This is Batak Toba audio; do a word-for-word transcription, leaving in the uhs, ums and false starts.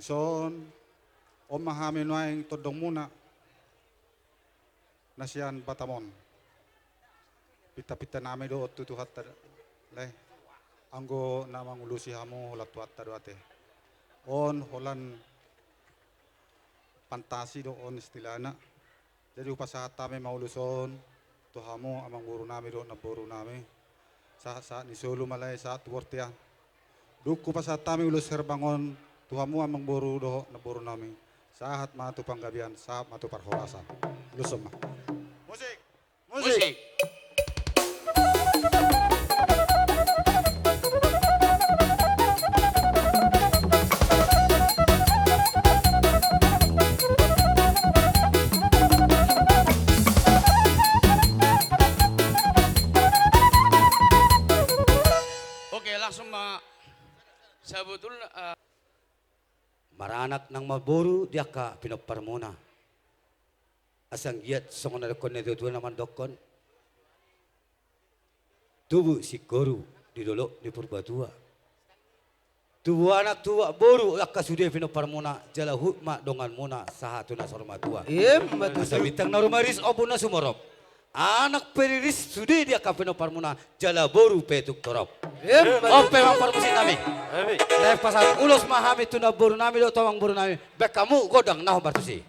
Ison, on ma hami nuaeng tondongmuna na sian Batam on. Pintapinta nami do on tu Tuhanta, lae. Anggo na mangulusi hamu holan Tuhanta do ate. On holan fantasi do on istilahna. Jadi hupasahat hami ma ulos on tu hamu amangboru nami dohot namboru nami. Sahat-sahat ni solu ma, lae, sahat tu bontean. Dung hupasahat hami ulos herbang on tu hamu amangboru dohot namboru nami, sahat ma tu panggabean, sahat ma tu parhorasan. Ulos on ma. Musik. Musik. Musik. Oke, langsung ma. Sabotulna, eh, maranak nang marboru di angka pinomparmuna. Asa anggiat songon na didok ni natuatua na mandokkon: Tubu singkoru di dolok ni Purbatua. Tubu anak, tubu boru angka sude pinomparmuna, jala huhut ma donganmuna sahat tu na saur matua. Ima tutu. Asa bintang na rumiris, ombun na sumorop, anak pe riris sude di angka pinomparmuna, jala boru pe tung torop. Ima tutu. On pe amang parmusik nami. Ima. Lae, pasahat ulos ma hami tu namboru nami dohot tu amangboru nami. Baen hamu gondang na hombar tusi.